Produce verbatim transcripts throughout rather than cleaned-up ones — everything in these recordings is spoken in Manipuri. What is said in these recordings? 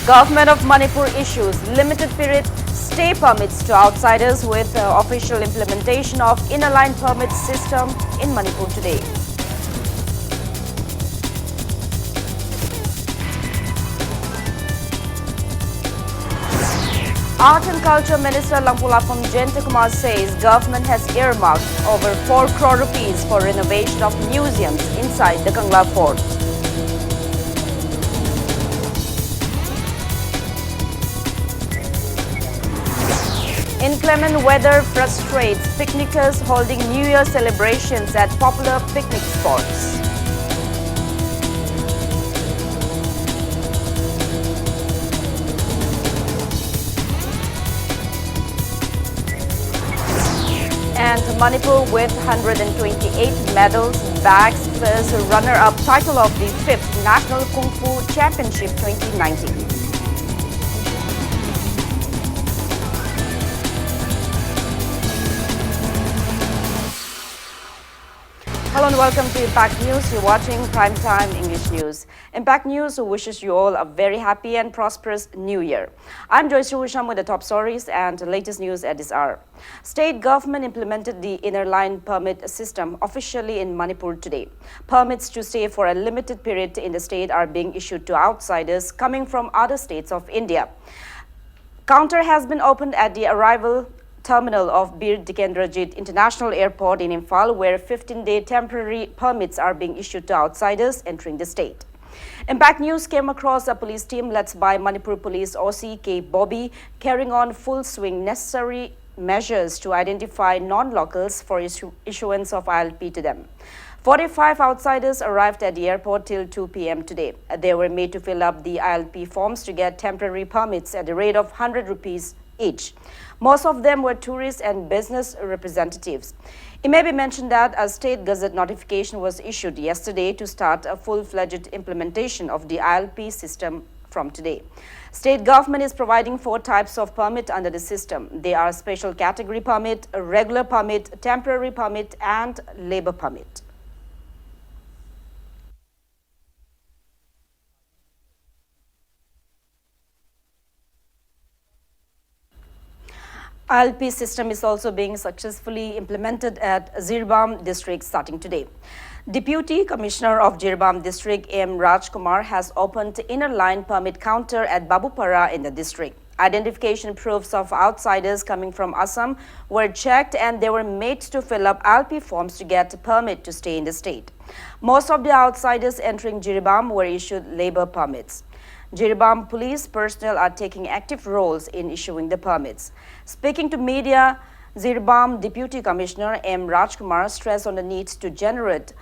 Government of Manipur issues limited period stay permits to outsiders with uh, official implementation of inner line permit system in Manipur today. Art and Culture Minister Langpulapam Jayantakumar says government has earmarked over four crore rupees for renovation of museums inside the Kangla Fort. Inclement weather frustrates picnickers holding New Year celebrations at popular picnic spots. And Manipur with one hundred twenty-eight medals bags first runner-up title of the fifth National Kung Fu Championship twenty nineteen. Hello and welcome to Impact News. You're watching Prime Time English News. Impact News wishes you all a very happy and prosperous New Year. I'm Joyce Rusham with the top stories and latest news at this hour. State government implemented the inner line permit system officially in Manipur today. Permits to stay for a limited period in the state are being issued to outsiders coming from other states of India. Counter has been opened at the arrival terminal of Bir Tikendrajit International Airport in Imphal, where fifteen-day temporary permits are being issued to outsiders entering the state. Impact News came across a police team led by Manipur Police O C K Bobby carrying on full swing necessary measures to identify non-locals for issu- issuance of I L P to them. Forty-five outsiders arrived at the airport till two p m today. They were made to fill up the I L P forms to get temporary permits at the rate of one hundred rupees each. Most of them were tourists and business representatives. It may be mentioned that a state gazette notification was issued yesterday to start a full-fledged implementation of the I L P system from today. State government is providing four types of permit under the system. They are special category permit, regular permit, temporary permit, and labor permit. I L P system is also being successfully implemented at Jiribam district starting today. Deputy Commissioner of Jiribam district M Rajkumar has opened inner line permit counter at Babupara in the district. Identification proofs of outsiders coming from Assam were checked and they were made to fill up I L P forms to get a permit to stay in the state. Most of the outsiders entering Jiribam were issued labor permits. Jiribam police personnel are taking active roles in issuing the permits. Speaking to media, Jiribam Deputy Commissioner M Rajkumar stressed on the need to generate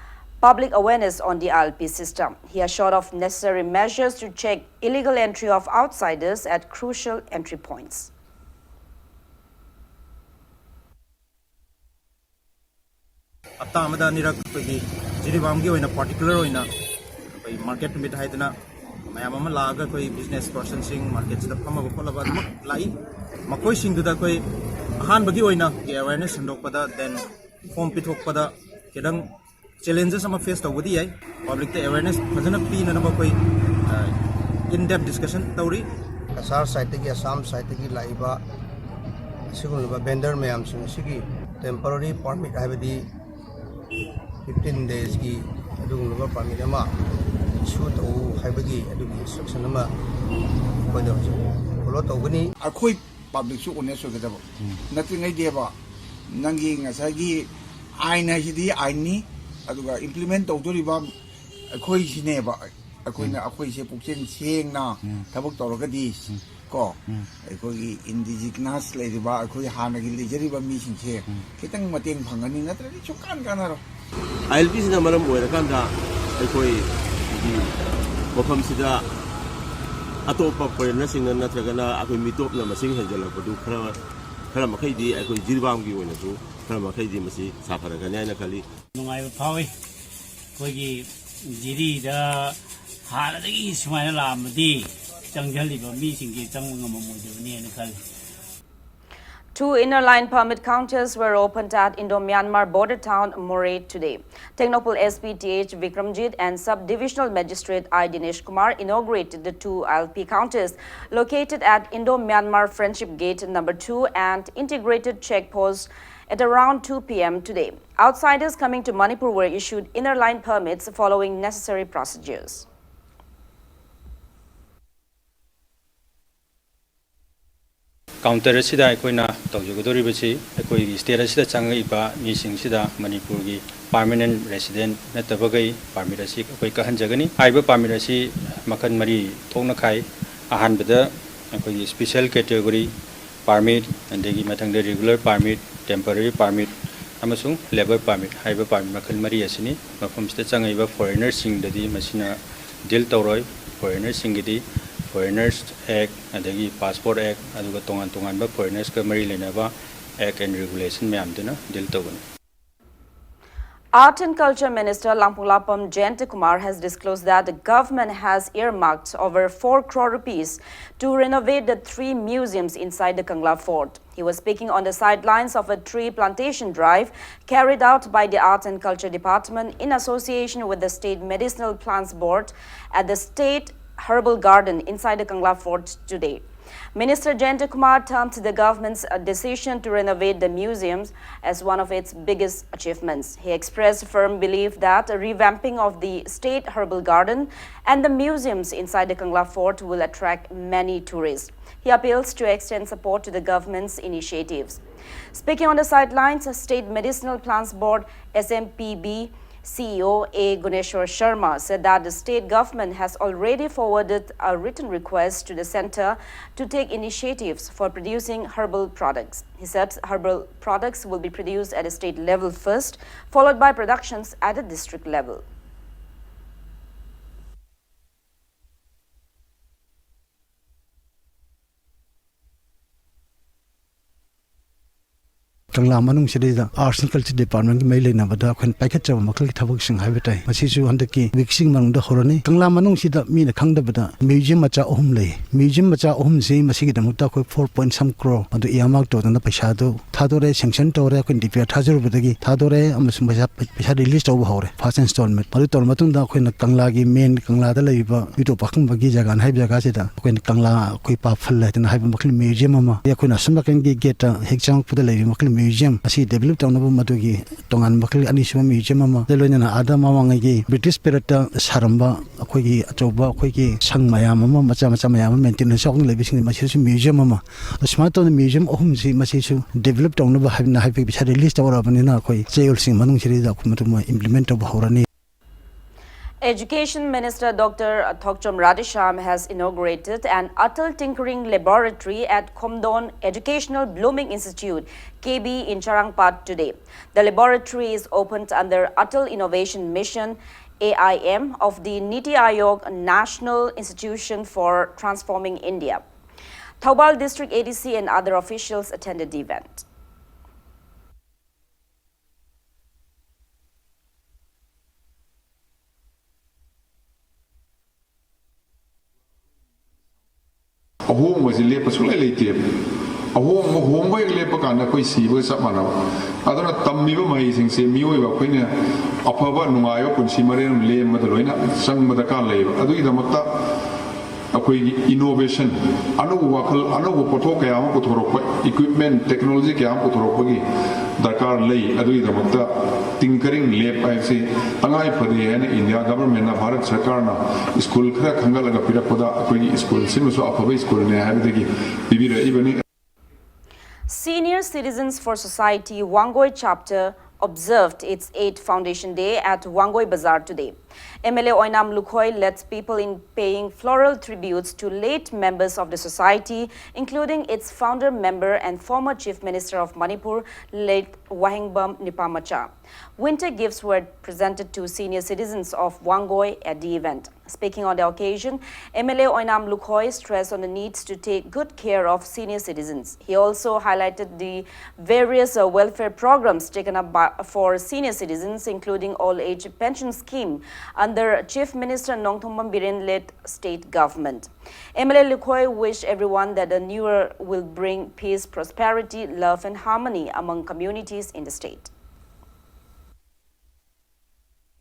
public awareness on the I L P system. He assured of necessary measures to check illegal entry of outsiders at crucial entry points. ꯍꯞꯇꯥ ꯑꯃꯗ ꯑꯅꯤꯔꯛ ꯑꯩꯈꯣꯏꯒꯤ ꯖꯤꯔꯤꯕꯥꯝꯒꯤ ꯑꯣꯏꯅ ꯄꯥꯔꯇꯤꯀꯨꯂꯔ ꯑꯣꯏꯅ ꯑꯩꯈꯣꯏ ꯃꯥꯔꯀꯦꯠ ꯅꯨꯃꯤꯠ ꯍꯥꯏꯗꯅ ꯃꯌꯥꯝ ꯑꯃ ꯂꯥꯛꯑꯒ ꯑꯩꯈꯣꯏ ꯕꯤꯖꯤꯅꯦꯁ ꯄꯔꯁꯟꯁꯤꯡ ꯃꯥꯔꯀꯦꯠꯁꯤꯗ ꯐꯝꯃꯕ ꯈꯣꯠꯂꯕ ꯑꯗꯨꯃꯛ ꯂꯥꯛꯏ꯫ ꯃꯈꯣꯏꯁꯤꯡꯗꯨꯗ ꯑꯩꯈꯣꯏ ꯑꯍꯥꯟꯕꯒꯤ ꯑꯣꯏꯅ ꯑꯦꯋꯦꯔꯅꯦꯁ ꯁꯟꯗꯣꯛꯄꯗ, ꯗꯦꯟ ꯐꯣꯝ ꯄꯤꯊꯣꯛꯄꯗ ꯈꯤꯇꯪ ꯆꯦꯂꯦꯟꯖꯦꯁ ꯑꯃ ꯐꯦꯁ ꯇꯧꯕꯗꯤ ꯌꯥꯏ꯫ ꯄꯕ꯭ꯂꯤꯛꯇ ꯑꯦꯋꯦꯔꯅꯦꯁ ꯐꯖꯅ ꯄꯤꯅꯅꯕ ꯑꯩꯈꯣꯏ ꯏꯟ ꯗꯦꯞ ꯗꯤꯁꯀꯁꯟ ꯇꯧꯔꯤ꯫ ꯀꯁꯥꯔ ꯁꯥꯏꯠꯇꯒꯤ, ꯑꯁꯥꯝ ꯁꯥꯏꯠꯇꯒꯤ ꯂꯥꯛꯏꯕ ꯑꯁꯤꯒꯨꯝꯂꯕ ꯚꯦꯟꯗꯔ ꯃꯌꯥꯝꯁꯤꯡ ꯑꯁꯤꯒꯤ ꯇꯦꯝꯄꯔꯔꯤ ꯄꯥꯔꯃꯤꯠ ꯍꯥꯏꯕꯗꯤ ꯐꯤꯐꯇꯤꯟ ꯗꯦꯖꯀꯤ ꯑꯗꯨꯒꯨꯝꯂꯕ ꯄꯥꯔꯃꯤꯠ ꯑꯃ ꯏꯁꯨ ꯇꯧ ꯍꯥꯏꯕꯒꯤ ꯑꯗꯨꯒꯤ ꯏꯟꯁꯇ꯭ꯔꯛꯁꯟ ꯑꯃ ꯑꯩꯈꯣꯏꯗ ꯍꯧꯖꯤꯛ ꯐꯣꯂꯣ ꯇꯧꯒꯅꯤ꯫ ꯑꯩꯈꯣꯏ ꯄꯕ꯭ꯂꯤꯛꯁꯨ ꯑꯣꯅꯦꯁ ꯑꯣꯏꯒꯗꯕ ꯅꯠꯇ꯭ꯔꯤꯉꯩꯗꯤꯕ ꯅꯪꯒꯤ ꯉꯁꯥꯏꯒꯤ ꯑꯥꯏꯟ ꯍꯥꯏꯁꯤꯗꯤ ꯑꯥꯏꯟꯅꯤ, ꯑꯗꯨꯒ ꯏꯝꯄ꯭ꯂꯤꯃꯦꯟ ꯇꯧꯗꯣꯔꯤꯕ ꯑꯩꯈꯣꯏꯁꯤꯅꯦꯕ꯫ ꯑꯩꯈꯣꯏꯅ ꯑꯩꯈꯣꯏꯁꯦ ꯄꯨꯛꯆꯦꯜ ꯁꯦꯡꯅ ꯊꯕꯛ ꯇꯧꯔꯒꯗꯤ ꯀꯣ ꯑꯩꯈꯣꯏꯒꯤ ꯏꯟꯗꯤꯖꯤꯅꯁ ꯂꯩꯔꯤꯕ ꯑꯩꯈꯣꯏ ꯍꯥꯟꯅꯒꯤ ꯂꯩꯖꯔꯤꯕ ꯃꯤꯁꯤꯡꯁꯦ ꯈꯤꯇꯪ ꯃꯇꯦꯡ ꯐꯪꯒꯅꯤ, ꯅꯠꯇ꯭ꯔꯗꯤ ꯁꯨꯡꯀꯥꯟ ꯀꯥꯟꯅꯔꯣꯏ꯫ ꯑꯥꯏ ꯑꯦꯜ ꯄꯤꯁꯤꯅ ꯃꯔꯝ ꯑꯣꯏꯔꯀꯥꯟꯗ ꯑꯩꯈꯣꯏꯒꯤ ꯃꯐꯝꯁꯤꯗ ꯑꯇꯣꯞꯄ ꯐꯣꯔꯦꯟꯅꯔꯁꯤꯡꯅ ꯅꯠꯇ꯭ꯔꯒꯅ ꯑꯩꯈꯣꯏ ꯃꯤꯇꯣꯞꯅ ꯃꯁꯤꯡ ꯍꯦꯟꯖꯜꯂꯛꯄꯗꯨ ꯈꯔ ꯈꯔ ꯃꯈꯩꯗꯤ ꯑꯩꯈꯣꯏ ꯖꯤꯔꯤꯕꯥꯝꯒꯤ ꯑꯣꯏꯅꯁꯨ ꯈꯔ ꯃꯈꯩꯗꯤ ꯃꯁꯤ ꯁꯥꯐꯔꯒꯅꯤ ꯍꯥꯏꯅ ꯈꯜꯂꯤ꯫ ꯅꯨꯡꯉꯥꯏꯕ ꯐꯥꯎꯏ꯫ ꯑꯩꯈꯣꯏꯒꯤ ꯖꯤꯔꯤꯗ ꯍꯥꯟꯅꯗꯒꯤ ꯁꯨꯃꯥꯏꯅ ꯂꯥꯛꯑꯝꯃꯗꯤ ꯆꯪꯁꯤꯜꯂꯤꯕ ꯃꯤꯁꯤꯡꯁꯦ ꯆꯪꯕ ꯉꯝꯃꯝꯃꯣꯏꯗꯕꯅꯤ ꯍꯥꯏꯅ ꯈꯜꯂꯤ꯫ Two inner line permit counters were opened at Indo-Myanmar border town Moreh today. Technopol S P T H Vikramjit and Sub-Divisional Magistrate I Dinesh Kumar inaugurated the two I L P counters located at Indo-Myanmar Friendship Gate number two and integrated check post at around two p m today. Outsiders coming to Manipur were issued inner line permits following necessary procedures. Counter ꯑꯁꯤꯗ ꯑꯩꯈꯣꯏꯅ ꯇꯧꯖꯒꯗꯧꯔꯤꯕꯁꯤ ꯑꯩꯈꯣꯏꯒꯤ state ꯑꯁꯤꯗ ꯆꯪꯉꯛꯏꯕ ꯃꯤꯁꯤꯡꯁꯤꯗ ꯃꯅꯤꯄꯨꯔꯒꯤ permanent resident ꯅꯠꯇꯕꯈꯩ permit ꯑꯁꯤ ꯑꯩꯈꯣꯏ ꯀꯛꯍꯟꯖꯒꯅꯤ꯫ ꯍꯥꯏꯔꯤꯕ permit ꯑꯁꯤ ꯃꯈꯜ ꯃꯔꯤ ꯊꯣꯛꯅ ꯈꯥꯏ꯫ ꯑꯍꯥꯟꯕꯗ ꯑꯩꯈꯣꯏꯒꯤ special category permit, ꯑꯗꯒꯤ ꯃꯊꯪꯗ regular permit, temporary permit ꯑꯃꯁꯨꯡ labour permit ꯍꯥꯏꯔꯤꯕ permit ꯃꯈꯜ ꯃꯔꯤ ꯑꯁꯤꯅꯤ꯫ ꯃꯐꯝꯁꯤꯗ ꯆꯪꯉꯛꯏꯕ foreignerꯁꯤꯡꯗꯗꯤ ꯃꯁꯤꯅ deal ꯇꯧꯔꯣꯏ꯫ Foreignerꯁꯤꯡꯒꯤꯗꯤ Foreigners Act, ꯑꯗꯒꯤ Passport Act, ꯑꯗꯨꯒ ꯇꯣꯉꯥꯟ ꯇꯣꯉꯥꯟꯕ foreigners ꯀ ꯃꯔꯤ ꯂꯩꯅꯕ act and regulation ꯃꯌꯥꯝꯗꯨꯅ deal ꯇꯧꯒꯅꯤ꯫ Art and Culture Minister Langpong Lapam Jayantakumar has disclosed that the government has earmarked over four crore rupees to renovate the three museums inside the Kangla Fort. He was speaking on the sidelines of a tree plantation drive carried out by the Art and Culture Department in association with the State Medicinal Plants Board at the State Herbal Garden inside the Kangla Fort today. Minister Jayantakumar termed the government's, uh, decision to renovate the museums as one of its biggest achievements. He expressed firm belief that a revamping of the State Herbal Garden and the museums inside the Kangla Fort will attract many tourists. He appeals to extend support to the government's initiatives. Speaking on the sidelines, State Medicinal Plants Board, S M P B, C E O A Guneshwar Sharma said that the state government has already forwarded a written request to the centre to take initiatives for producing herbal products. He said herbal products will be produced at a state level first, followed by productions at a district level. Kangla ꯃꯅꯨꯡꯁꯤꯗꯩꯗ Arts and Culture Department ꯀꯤ ꯃꯔꯤ ꯂꯩꯅꯕꯗ ꯑꯩꯈꯣꯏꯅ ꯄꯥꯏꯈꯠꯆꯕ ꯃꯈꯜꯒꯤ ꯊꯕꯛꯁꯤꯡ ꯍꯥꯏꯕ ꯇꯥꯏ꯫ ꯃꯁꯤꯁꯨ ꯍꯟꯗꯛꯀꯤ week ꯁꯤꯒꯤ ꯃꯅꯨꯡꯗ ꯍꯧꯔꯅꯤ꯫ ꯀꯪꯂꯥ ꯃꯅꯨꯡꯁꯤꯗ ꯃꯤꯅ ꯈꯪꯗꯕꯗ museum ꯃꯆꯥ ꯑꯍꯨꯝ ꯂꯩ꯫ Museum ꯃꯆꯥ ꯑꯍꯨꯝꯁꯤ ꯃꯁꯤꯒꯤꯗꯃꯛꯇ ꯑꯩꯈꯣꯏ four point some crore ꯑꯗꯨ earmark ꯇꯧꯗꯅ ꯄꯩꯁꯥꯗꯨ ꯊꯥꯗꯣꯔꯦ, sanction ꯇꯧꯔꯦ꯫ ꯑꯩꯈꯣꯏꯅ DPR ꯊꯥꯖꯔꯨꯕꯗꯒꯤ ꯊꯥꯗꯣꯔꯦ ꯑꯃꯁꯨꯡ ꯄꯩꯁꯥ, ꯄꯩꯁꯥ release ꯇꯧꯕ ꯍꯧꯔꯦ, first installment꯫ ꯃꯗꯨ ꯇꯧꯔ ꯃꯇꯨꯡꯗ ꯑꯩꯈꯣꯏꯅ ꯀꯪꯂꯥꯒꯤ main, ꯀꯪꯂꯥꯗ ꯂꯩꯔꯤꯕ ꯏꯕꯨꯙꯧ ꯄꯥꯈꯪꯕꯒꯤ ꯖꯒꯥꯅ ꯍꯥꯏꯕ ꯖꯒꯥꯁꯤꯗ ꯑꯩꯈꯣꯏꯅ ꯀꯪꯂꯥ ꯑꯩꯈꯣꯏ ꯄꯥꯐꯜ ꯍꯥꯏꯗꯅ ꯍꯥꯏꯕ ꯃꯈꯜ museum ꯑꯃ, ꯑꯗꯩ ꯑꯩꯈꯣꯏꯅ ꯑꯁꯣꯝ ꯅꯥꯀꯟꯒꯤ gate ꯇ ꯍꯦꯛ ꯆꯪꯉꯛꯄꯗ ꯂꯩꯔꯤꯕ ꯃꯈꯜ museum ꯑꯁꯤ develop ꯇꯧꯅꯕ ꯃꯗꯨꯒꯤ ꯇꯣꯉꯥꯟꯕ ꯃꯈꯜ ꯑꯅꯤꯁꯨꯕ museum ꯑꯃ, ꯑꯗꯩ ꯂꯣꯏꯅꯅ ꯑꯥꯗ ꯃꯃꯥꯡꯉꯩꯒꯤ British period ꯇ ꯁꯥꯔꯝꯕ ꯑꯩꯈꯣꯏꯒꯤ ꯑꯆꯧꯕ ꯑꯩꯈꯣꯏꯒꯤ ꯁꯪ ꯃꯌꯥꯝ ꯑꯃ, ꯃꯆꯥ ꯃꯆꯥ ꯃꯌꯥꯝ ꯑꯃ maintenance ꯌꯥꯎꯅ ꯂꯩꯕꯁꯤꯡ ꯃꯁꯤꯗꯁꯨ museum ꯑꯃ꯫ ꯑꯗꯣ ꯁꯨꯃꯥꯏꯅ ꯇꯧꯗꯅ museum ꯑꯍꯨꯝꯁꯤ ꯃꯁꯤꯁꯨ develop ꯇꯧꯅꯕ ꯍꯥꯏꯕꯅ ꯍꯥꯏꯕꯒꯤ ꯄꯩꯁꯥ release ꯇꯧꯔꯕꯅꯤꯅ ꯑꯩꯈꯣꯏ ꯆꯌꯣꯜꯁꯤꯡ ꯃꯅꯨꯡꯁꯤꯗꯩꯗ ꯑꯩꯈꯣꯏ ꯃꯗꯨꯃ implement ꯇꯧꯕ ꯍꯧꯔꯅꯤ꯫ Education Minister Doctor Thokchom Radheshyam has inaugurated an Atal Tinkering Laboratory at Khomdon Educational Blooming Institute, K B, in Charangpat today. The laboratory is opened under Atal Innovation Mission, A I M, of the NITI Aayog National Institution for Transforming India. Thoubal District A D C and other officials attended the event. ꯑꯍꯣꯡꯕꯁꯤ ꯂꯦꯞꯄ ꯁꯨꯡꯂꯩ ꯂꯩꯇꯦꯕ꯫ ꯑꯍꯣꯡꯕ, ꯍꯣꯡꯕ ꯍꯦꯛ ꯂꯦꯞꯄ ꯀꯥꯟꯗ ꯑꯩꯈꯣꯏ ꯁꯤꯕꯒ ꯆꯞ ꯃꯥꯟꯅꯕ꯫ ꯑꯗꯨꯅ ꯇꯝꯃꯤꯕ ꯃꯍꯩꯁꯤꯡꯁꯦ ꯃꯤꯑꯣꯏꯕ ꯑꯩꯈꯣꯏꯅ ꯑꯐꯕ ꯅꯨꯡꯉꯥꯏꯕ ꯄꯨꯟꯁꯤ ꯃꯔꯦꯜ ꯑꯃ ꯂꯦꯟꯕꯗ ꯂꯣꯏꯅ ꯆꯪꯕ ꯗꯔꯀꯥꯔ ꯂꯩꯌꯦꯕ꯫ ꯑꯗꯨꯒꯤꯗꯃꯛꯇ ꯑꯩꯈꯣꯏꯒꯤ innovation, ꯑꯅꯧꯕ ꯋꯥꯈꯜ, ꯑꯅꯧꯕ ꯄꯣꯠꯊꯣꯛ ꯀꯌꯥ ꯑꯃ ꯄꯨꯊꯣꯔꯛꯄ, equipment, technology ꯀꯌꯥ ꯑꯃ ꯄꯨꯊꯣꯔꯛꯄꯒꯤ ꯗꯔꯀꯥꯔ ꯂꯩ꯫ ꯑꯗꯨꯒꯤꯗꯃꯛꯇ tinkering lab ꯍꯥꯏꯕꯁꯤ ꯇꯉꯥꯏ ꯐꯗꯦ ꯍꯥꯏꯅ India government ꯅ, ꯚꯥꯔꯠ ꯁꯔꯀꯥꯔꯅ school ꯈꯔ ꯈꯟꯒꯠꯂꯒ ꯄꯤꯔꯛꯄꯗ ꯑꯩꯈꯣꯏꯒꯤ school ꯁꯤꯃꯁꯨ ꯑꯐꯕ school ꯅꯦ ꯍꯥꯏꯕꯗꯒꯤ ꯄꯤꯕꯤꯔꯛꯏꯕꯅꯤ꯫ Senior Citizens for Society Wangoi Chapter observed its eighth Foundation Day at Wangoi Bazar today. M L A Oinam Lukhoi led people in paying floral tributes to late members of the society, including its founder member and former Chief Minister of Manipur, late Wahengbam Nipamacha. Winter gifts were presented to senior citizens of Wangoi at the event. Speaking on the occasion, M L A Oinam Lukhoi stressed on the needs to take good care of senior citizens. He also highlighted the various uh, welfare programs taken up by, for senior citizens, including old age pension scheme under Chief Minister Nongthombam Biren led state government. M L A Lukhoi wished everyone that the new year will bring peace, prosperity, love and harmony among communities in the state.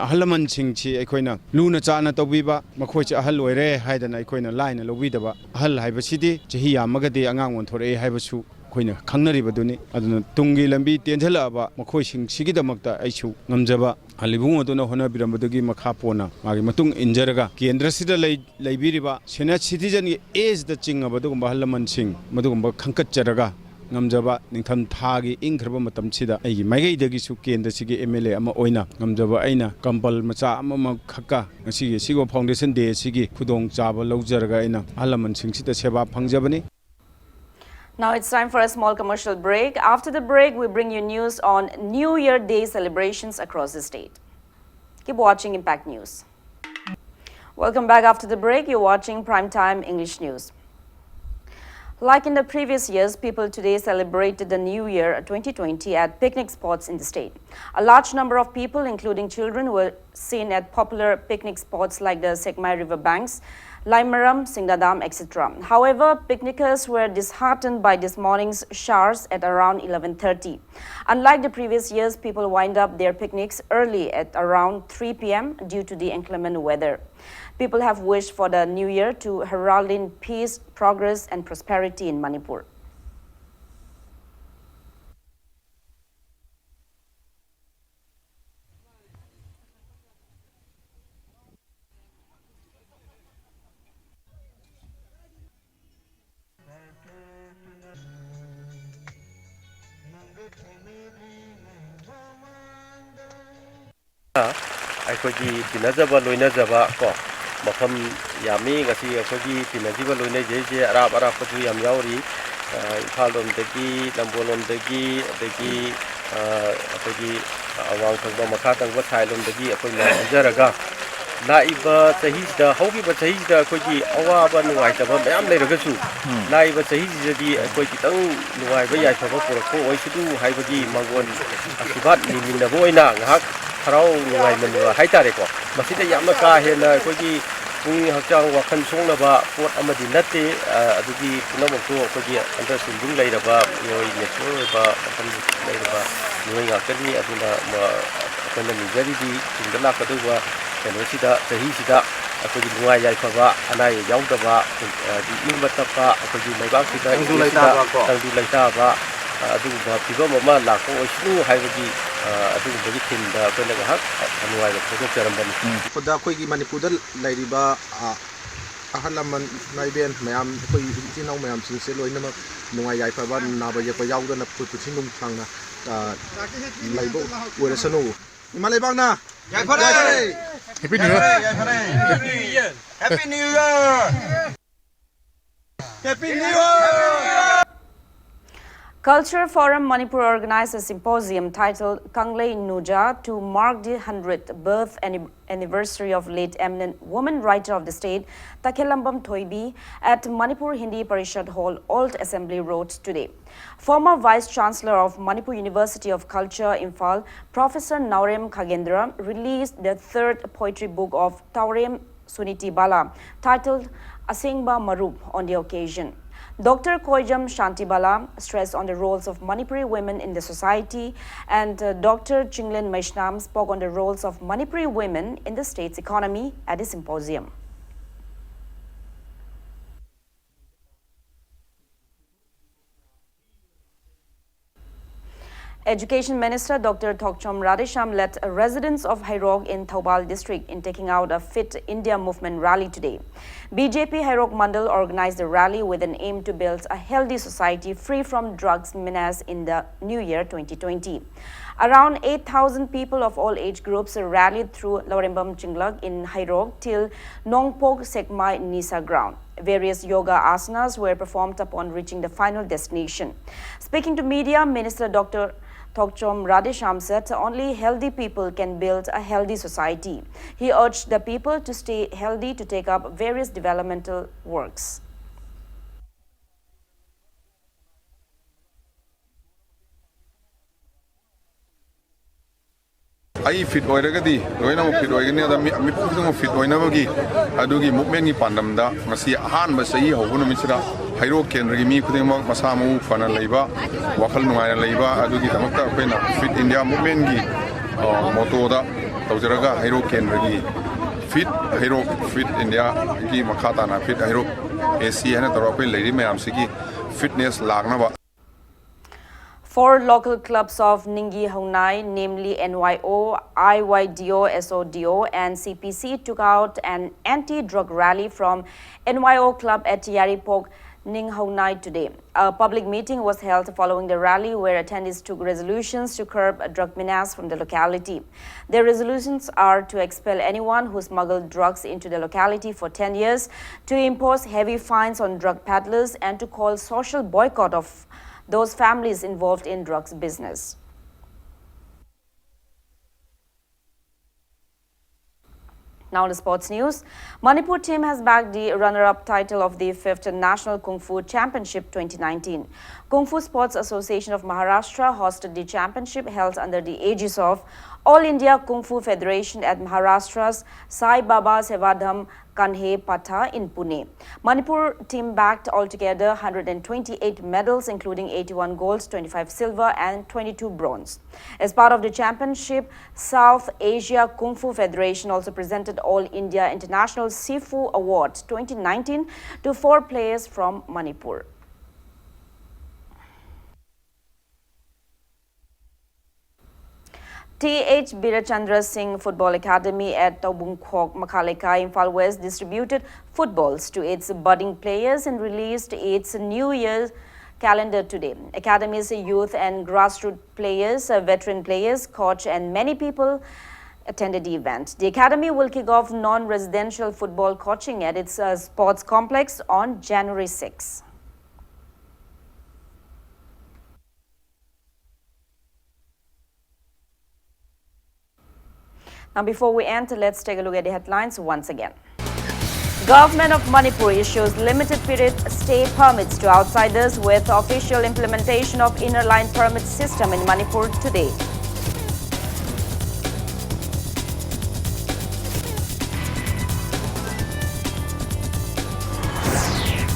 ꯑꯍꯜ ꯂꯃꯟꯁꯤꯡꯁꯤ ꯑꯩꯈꯣꯏꯅ ꯂꯨꯅ ꯆꯥꯟꯅ ꯇꯧꯕꯤꯕ, ꯃꯈꯣꯏꯁꯤ ꯑꯍꯜ ꯑꯣꯏꯔꯦ ꯍꯥꯏꯗꯅ ꯑꯩꯈꯣꯏꯅ ꯂꯥꯏꯅ ꯂꯧꯕꯤꯗꯕ꯫ ꯑꯍꯜ ꯍꯥꯏꯕꯁꯤꯗꯤ ꯆꯍꯤ ꯌꯥꯝꯃꯒꯗꯤ ꯑꯉꯥꯡ ꯑꯣꯟꯊꯣꯔꯛꯑꯦ ꯍꯥꯏꯕꯁꯨ ꯑꯩꯈꯣꯏꯅ ꯈꯪꯅꯔꯤꯕꯗꯨꯅꯤ꯫ ꯑꯗꯨꯅ ꯇꯨꯡꯒꯤ ꯂꯝꯕꯤ ꯇꯦꯟꯁꯤꯜꯂꯛꯑꯕ ꯃꯈꯣꯏꯁꯤꯡꯁꯤꯒꯤꯗꯃꯛꯇ ꯑꯩꯁꯨ ꯉꯝꯖꯕ ꯑꯍꯜ ꯏꯕꯨꯡ ꯑꯗꯨꯅ ꯍꯣꯠꯅꯕꯤꯔꯝꯕꯗꯨꯒꯤ ꯃꯈꯥ ꯄꯣꯟꯅ ꯃꯥꯒꯤ ꯃꯇꯨꯡ ꯏꯟꯖꯔꯒ ꯀꯦꯟꯗ꯭ꯔꯁꯤꯗ ꯂꯩ-, ꯂꯩꯕꯤꯔꯤꯕ senior citizenꯒꯤ ageꯗ ꯆꯤꯡꯉꯕ ꯑꯗꯨꯒꯨꯝꯕ ꯑꯍꯜ ꯂꯃꯟꯁꯤꯡ ꯃꯗꯨꯒꯨꯝꯕ ꯈꯟꯀꯠꯆꯔꯒ ꯉꯝꯖꯕ ꯅꯤꯡꯊꯝ ꯊꯥꯒꯤ ꯏꯪꯈ꯭ꯔꯕ ꯃꯇꯝꯁꯤꯗ ꯑꯩꯒꯤ ꯃꯥꯏꯀꯩꯗꯒꯤꯁꯨ ꯀꯦꯟꯗ꯭ꯔꯁꯤꯒꯤ M L A ꯑꯃ ꯑꯣꯏꯅ ꯉꯝꯖꯕ ꯑꯩꯅ ꯀꯝꯕꯜ ꯃꯆꯥ ꯑꯃꯃꯝ ꯈꯛꯀ ꯉꯁꯤꯒꯤ ꯑꯁꯤꯒꯨꯝꯕ Foundation Day ꯑꯁꯤꯒꯤ ꯈꯨꯗꯣꯡꯆꯥꯕ ꯂꯧꯖꯔꯒ ꯑꯩꯅ ꯑꯍꯜ ꯂꯃꯟꯁꯤꯡꯁꯤꯗ ꯁꯦꯕꯥ ꯐꯪꯖꯕꯅꯤ꯫ Now it's time for a small commercial break. After the break, we bring you news on New Year Day celebrations across the state. Keep watching Impact News. Welcome back after the break. You're watching Primetime English News. Like in the previous years, people today celebrated the New Year twenty twenty at picnic spots in the state. A large number of people, including children, were seen at popular picnic spots like the Sekmai River banks, Laimaram, Singdadam, et cetera. However, picnickers were disheartened by this morning's showers at around eleven thirty. Unlike the previous years, people wind up their picnics early at around three p m due to the inclement weather. People have wished for the new year to herald in peace, progress, and prosperity in Manipur. ꯑꯩꯈꯣꯏꯒꯤ ꯇꯤꯟꯅꯖꯕ ꯂꯣꯏꯅꯖꯕ ꯀꯣ ꯃꯐꯝ ꯌꯥꯝꯃꯤ꯫ ꯉꯁꯤ ꯑꯩꯈꯣꯏꯒꯤ ꯇꯤꯟꯅꯖꯕ ꯂꯣꯏꯅꯖꯩꯁꯦ ꯑꯔꯥꯞ ꯑꯔꯥꯞꯄꯁꯨ ꯌꯥꯝ ꯌꯥꯎꯔꯤ꯫ ꯏꯝꯐꯥꯜ ꯂꯣꯝꯗꯒꯤ, ꯅꯝꯕꯣꯜ ꯂꯣꯝꯗꯒꯤ, ꯑꯗꯒꯤ ꯑꯩꯈꯣꯏꯒꯤ ꯑꯋꯥꯡ ꯊꯪꯕ, ꯃꯈꯥ ꯊꯪꯕ ꯁꯥꯏꯠ ꯂꯣꯝꯗꯒꯤ ꯑꯩꯈꯣꯏ ꯃꯌꯥꯝ ꯄꯨꯟꯖꯔꯒ ꯂꯥꯛꯏꯕ ꯆꯍꯤꯁꯤꯗ, ꯍꯧꯈꯤꯕ ꯆꯍꯤꯁꯤꯗ ꯑꯩꯈꯣꯏꯒꯤ ꯑꯋꯥꯕ ꯅꯨꯡꯉꯥꯏꯇꯕ ꯃꯌꯥꯝ ꯂꯩꯔꯒꯁꯨ, ꯂꯥꯛꯏꯕ ꯆꯍꯤꯁꯤꯗꯗꯤ ꯑꯩꯈꯣꯏ ꯈꯤꯇꯪ ꯅꯨꯡꯉꯥꯏꯕ ꯌꯥꯏꯐꯕ ꯄꯨꯔꯛꯄ ꯑꯣꯏꯁꯅꯨ ꯍꯥꯏꯕꯒꯤ ꯃꯥꯡꯒꯣꯟ ꯑꯁꯤꯔꯕꯥꯗ ꯅꯤꯃꯤꯟꯅꯕ ꯑꯣꯏꯅ ꯉꯥꯏꯍꯥꯛ ꯍꯔꯥꯎ ꯅꯨꯡꯉꯥꯏꯃꯤꯟꯅꯕ ꯍꯥꯏꯇꯥꯔꯦꯀꯣ꯫ ꯃꯁꯤꯗ ꯌꯥꯝꯅ ꯀꯥ ꯍꯦꯟꯅ ꯑꯩꯈꯣꯏꯒꯤ ꯄꯨꯛꯅꯤꯡ ꯍꯛꯆꯥꯡ ꯋꯥꯈꯜ ꯁꯣꯛꯅꯕ ꯄꯣꯠ ꯑꯃꯗꯤ ꯅꯠꯇꯦ꯫ ꯑ, ꯑꯗꯨꯒꯤ ꯄꯨꯝꯅꯃꯛꯇꯨ ꯑꯩꯈꯣꯏꯒꯤ understanding ꯂꯩꯔꯕ ꯃꯤꯑꯣꯏ, mature ꯑꯣꯏꯕ ꯋꯥꯈꯜ ꯂꯩꯔꯕ ꯃꯤꯑꯣꯏ ꯉꯥꯛꯇꯅꯤ꯫ ꯑꯗꯨꯅ ꯃ-, ꯑꯩꯈꯣꯏꯅ ꯅꯤꯖꯔꯤꯗꯤ ꯇꯨꯡꯗ ꯂꯥꯛꯀꯗꯧꯕ ꯀꯩꯅꯣꯁꯤꯗ, ꯆꯍꯤꯁꯤꯗ ꯑꯩꯈꯣꯏꯒꯤ ꯅꯨꯡꯉꯥꯏ ꯌꯥꯏꯐꯕ, ꯑꯅꯥ ꯑꯌꯦꯛ ꯌꯥꯎꯗꯕ, ꯑ, ꯏꯪꯕ ꯇꯞꯄ ꯑꯩꯈꯣꯏꯒꯤ ꯂꯩꯕꯥꯛꯁꯤꯗ, ꯇꯪꯗꯨ ꯏꯪꯂꯤꯁꯁꯤꯗ ꯂꯩꯇꯥꯕꯀꯣ꯫ ꯇꯪꯗꯨ ꯂꯩꯇꯥꯕ, ꯑ, ꯑꯗꯨꯒꯨꯝꯕ ꯐꯤꯕꯝ ꯑꯃ ꯂꯥꯛꯄ ꯑꯣꯏꯁꯅꯨ ꯍꯥꯏꯕꯒꯤ, ꯑ, ꯑꯗꯨꯒꯨꯝꯕꯒꯤ theme ꯗ ꯑꯩꯈꯣꯏꯅ ꯉꯥꯏꯍꯥꯛ ꯅꯨꯡꯉꯥꯏꯕ ꯐꯣꯡꯗꯣꯛꯆꯔꯝꯕꯅꯤ꯫ ꯈꯨꯗ ꯑꯩꯈꯣꯏꯒꯤ ꯃꯅꯤꯄꯨꯔꯗ ꯂꯩꯔꯤꯕ, ꯑ, ꯑꯍꯜ ꯂꯃꯟ, ꯏꯃꯥ ꯏꯕꯦꯟ ꯃꯌꯥꯝ, ꯑꯩꯈꯣꯏ ꯏꯆꯤꯜ ꯏꯅꯥꯎ ꯃꯌꯥꯝꯁꯤꯡꯁꯦ ꯂꯣꯏꯅꯃꯛ ꯅꯨꯡꯉꯥꯏ ꯌꯥꯏꯐꯕ, ꯅꯥꯕ ꯌꯦꯛꯄ ꯌꯥꯎꯗꯅ ꯄꯨ-, ꯄꯨꯟꯁꯤ ꯅꯨꯡꯁꯥꯡꯅ, ꯑ, ꯂꯩꯕ ꯑꯣꯏꯔꯁꯅꯨ꯫ ꯏꯃꯥ ꯂꯩꯕꯥꯛꯅ ꯌꯥꯏꯐꯔꯦ! ꯌꯥꯏꯐꯔꯦ! Happy New Year! ꯌꯥꯏꯐꯔꯦ! Happy New Year! Happy New Year! Happy New Year! Culture Forum Manipur organized a symposium titled Kanglei Nuja to mark the hundredth birth anni-, anniversary of late eminent woman writer of the state, Takhelambam Thoibi, at Manipur Hindi Parishad Hall, Old Assembly Road, today. Former Vice Chancellor of Manipur University of Culture, Imphal, Professor Naorem Khagendra, released the third poetry book of Taorem Suniti Bala, titled Asengba Marup, on the occasion. Doctor Koijam Shanti Bala stressed on the roles of Manipuri women in the society, and, uh, Doctor Chinglin Meishnam spoke on the roles of Manipuri women in the state's economy at the symposium. Education Minister Doctor Thokchom Radheshyam led residents of Heirok in Thoubal district in taking out a Fit India Movement rally today. B J P Heirok Mandal organized the rally with an aim to build a healthy society free from drugs menace in the new year twenty twenty. Around eight thousand people of all age groups rallied through Lorembam Chinglak in Heirok till Nongpok Sekmai Nisa ground. Various yoga asanas were performed upon reaching the final destination. Speaking to media, Minister Doctor Thokchom Radheshyam said only healthy people can build a healthy society. He urged the people to stay healthy to take up various developmental works. ꯑꯩ ꯐꯤꯠ ꯑꯣꯏꯔꯒꯗꯤ ꯂꯣꯏꯅꯃꯛ ꯐꯤꯠ ꯑꯣꯏꯒꯅꯤ꯫ ꯑꯗ ꯃꯤ- ꯃꯤꯄꯨꯝ ꯈꯨꯗꯤꯡꯃꯛ ꯐꯤꯠ ꯑꯣꯏꯅꯕꯒꯤ ꯑꯗꯨꯒꯤ ꯃꯨꯞꯃꯦꯟꯒꯤ ꯄꯥꯟꯗꯝꯗ ꯉꯁꯤ ꯑꯍꯥꯟꯕ ꯆꯍꯤ ꯍꯧꯕ ꯅꯨꯃꯤꯠꯁꯤꯗ ꯍꯩꯔꯣꯛ ꯀꯦꯟꯗ꯭ꯔꯒꯤ ꯃꯤ ꯈꯨꯗꯤꯡꯃꯛ ꯃꯁꯥ ꯃꯎ ꯐꯅ ꯂꯩꯕ, ꯋꯥꯈꯜ ꯅꯨꯡꯉꯥꯏꯅ ꯂꯩꯕ, ꯑꯗꯨꯒꯤꯗꯃꯛꯇ ꯑꯩꯈꯣꯏꯅ ꯐꯤꯠ ꯏꯟꯗꯤꯌꯥ ꯃꯨꯞꯃꯦꯟꯒꯤ ꯃꯣꯇꯣꯗ ꯇꯧꯖꯔꯒ ꯍꯩꯔꯣꯛ ꯀꯦꯟꯗ꯭ꯔꯒꯤ ꯐꯤꯠ ꯍꯩꯔꯣꯛ, ꯐꯤꯠ ꯏꯟꯗꯤꯌꯥꯒꯤ ꯃꯈꯥ ꯇꯥꯅ ꯐꯤꯠ ꯍꯩꯔꯣꯛ ꯑꯦ ꯁꯤ ꯍꯥꯏꯅ ꯇꯧꯔꯒ ꯑꯩꯈꯣꯏ ꯂꯩꯔꯤ ꯃꯌꯥꯝꯁꯤꯒꯤ ꯐꯤꯠꯅꯦꯁ ꯂꯥꯛꯅꯕ Four local clubs of Ninggi Hongnai, namely N Y O, I Y D O, S O D O, and C P C, took out an anti-drug rally from N Y O club at Yaripok, Ninghongnai today. A public meeting was held following the rally where attendees took resolutions to curb a drug menace from the locality. Their resolutions are to expel anyone who smuggled drugs into the locality for ten years, to impose heavy fines on drug peddlers, and to call social boycott of those families involved in drugs business. Now, the sports news. Manipur team has bagged the runner-up title of the fifth National Kung Fu Championship twenty nineteen. Kung Fu Sports Association of Maharashtra hosted the championship held under the aegis of All India Kung Fu Federation at Maharashtra's Sai Baba Sevadham Kanhe Patha in Pune. Manipur team bagged altogether one hundred twenty-eight medals, including eighty-one golds, twenty-five silver, and twenty-two bronze. As part of the championship, South Asia Kung Fu Federation also presented All India International Sifu Award twenty nineteen to four players from Manipur. Th Birachandra Singh Football Academy at Taubungkhok Makhaleikai, Imphal West, distributed footballs to its budding players and released its New Year calendar today. Academy's youth and grassroots players, uh, veteran players, coach, and many people attended the event. The academy will kick off non-residential football coaching at its, uh, sports complex on January six. Now, before we end, let's take a look at the headlines once again. Government of Manipur issues limited period stay permits to outsiders with official implementation of inner line permit system in Manipur today.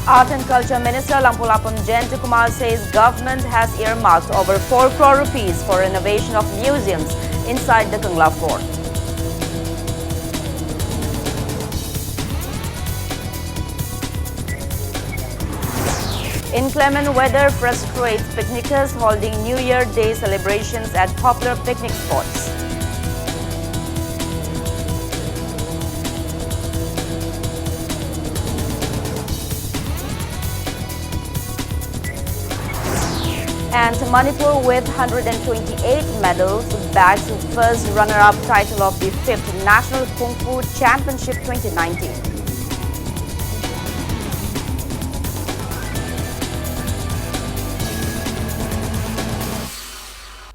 Art and Culture Minister Langpulapam Jayantakumar says government has earmarked over four crore rupees for renovation of museums inside the Kangla Fort. Inclement weather frustrates picnickers holding New Year Day celebrations at popular picnic spots. And Manipur with one hundred twenty-eight medals bags first runner-up title of the fifth National Kung Fu Championship twenty nineteen.